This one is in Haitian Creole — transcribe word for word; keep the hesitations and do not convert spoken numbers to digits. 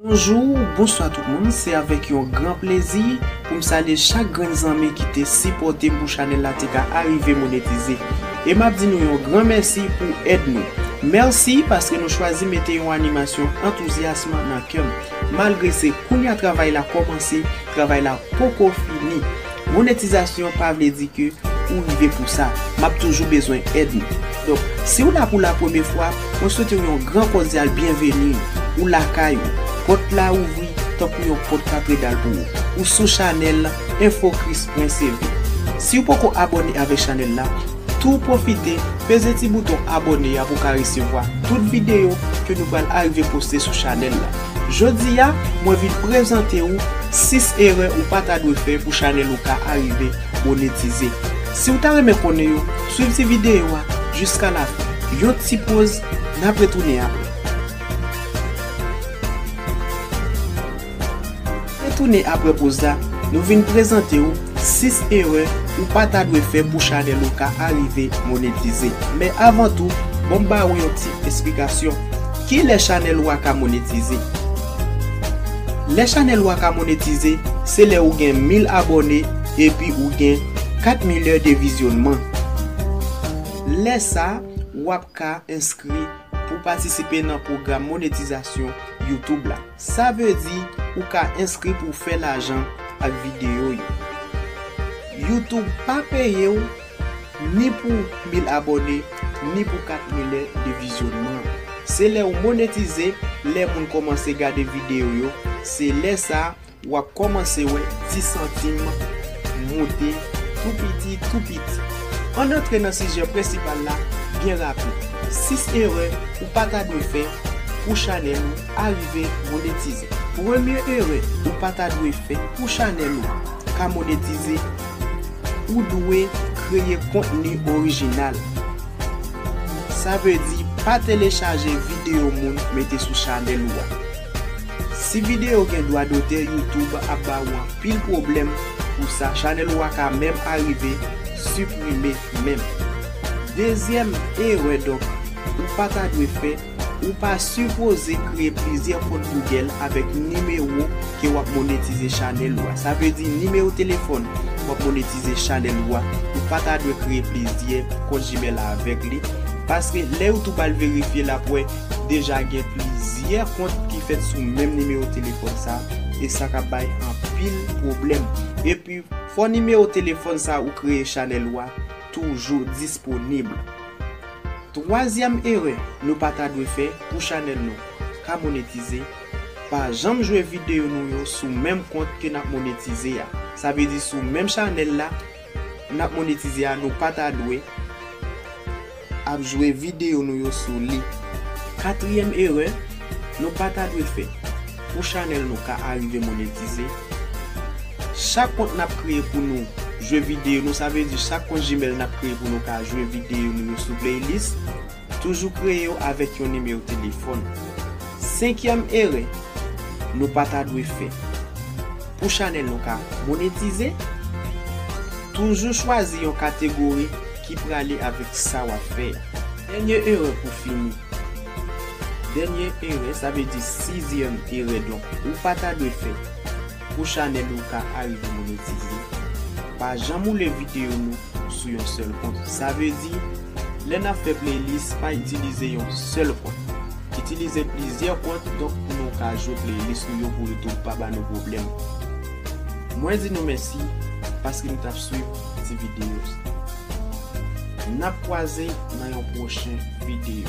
Bonjou, bonswa tout moun, se avèk yon gran plezi pou m salye chak grenn zanmi ki te sipòte m pou chanèl la te ka arive monetize. E m ap di nou yon gran mèsi pou èd nou. Mèsi paske nou chwazi mete yon animasyon antouzyasm nan kè m. Malgre se kounye a travay la kòmanse, travay la poko fini. Monetizasyon pa vle di ke ou rive pou sa. M ap toujou bezwen èd nou. Donk, si w la pou la premye fwa, mwen swete w yon gran kòdyal byenveni. Ou lakay ou. Pòt la ouvri tankou yon pòt katredal pou ou. Ou sou chanèl Infocris pwen C V. Si w poko abòne avèk chanèl la, tou pwofite peze ti bouton abòne a pou w ka resevwa tout videyo ke nou pral arive poste sou chanèl la. Jodi a, mwen vin prezante w sis erè ou pa ta dwe fè pou chanèl ou ka arive monetize. Si w ta renmen konnen yo, swiv ti videyo a jiska lafen. Yon ti poz, n ap retounen apre. Retounen apre poz la, nou vin prezante w sis erè ou pa ta dwe fè pou chanèl ou ka arive monetize. Men avan tou, ban m ba ou yon ti esplikasyon. Kilè chanèl ou a ka monetize? Lè chanèl ou a ka monetize, se lè ou gen mil abòne epi ou gen kat milè de vizyònman. Lè sa, w ap ka enskri pou patisipe nan pwogram monetizasyon YouTube la. Sa vle di ou ka enskri pou w fè lajan ak videyo yo. YouTube pa peye w ni pou mil abòne, ni pou kat milè de vizyònman. Se lè w monetize, lè moun kòmanse gade videyo yo, se lè sa w ap kòmanse wè ti santim moute tou piti, tou piti. Ann antre nan sijè prensipal la byen rapid. Sis erè ou pa ta dwe fè pou chanèl ou arive monetize. Premye erè ou pa ta dwe fè pou chanèl ou ka monetize, ou dwe kreye kontni orijinal. Sa vle di pa telechaje videyo moun mete sou chanèl ou a. Si videyo gen dwa dotè, YouTube ap ba ou anpil pwoblèm pou sa. Chanèl ou a ka menm arive siprime menm. Dezyèm erè, donk, ou pa ta dwe fè, ou pa sipoze kreye plizyè kont Google avèk nimewo ke w ap monetize chanèl ou a. Sa vle di nimewo telefòn w ap monetize chanèl ou a, ou pa ta dwe kreye plizyè kont Gmail avèk li. Paske lè YouTube al verifye, l ap wè deja gen plizyè kont ki fèt sou menm nimewo telefòn sa, e sa ka bay anpil pwoblèm. Epi, fò nimewo telefòn sa ou kreye chanèl ou a toujou disponib. Twazyèm erè nou pa ta dwe fè pou chanèl nou ka monetize, pa janm jwe videyo nou yo sou menm kont ke n ap monetize a. Sa vle di sou menm chanèl la n ap monetize a, nou pa ta dwe ap jwe videyo nou yo sou li. Katriyèm erè nou pa ta dwe fè pou chanèl nou ka arive monetize, chak kont n ap kreye pou nou jwe videyo nou, sa vle di chak kont Gmail n ap kreye pou nou ka jwe videyo nou yo sou playlist, toujou kreye yo avèk yon nimewo telefòn. Senkyèm erè nou pa ta dwe fè pou chanèl nou ka monetize, toujou chwazi yon kategori ki prale avèk sa w ap fè a. Dènye erè pou fini. Dènye erè, sa vle di sizyèm erè, donk, ou pa ta dwe fè pou chanèl ou ka arive monetize, pa janm woule videyo nou sou yon sèl kont. Sa vle di, lè n ap fè playlist, pa itilize yon sèl kont. Itilize plizyè kont, donk, pou nou ka jwe playlist nou yo pou YouTube pa ba nou pwoblèm. Mwen di nou mèsi paske nou t ap swiv ti videyo sa. N ap kwaze nan yon pwochen videyo.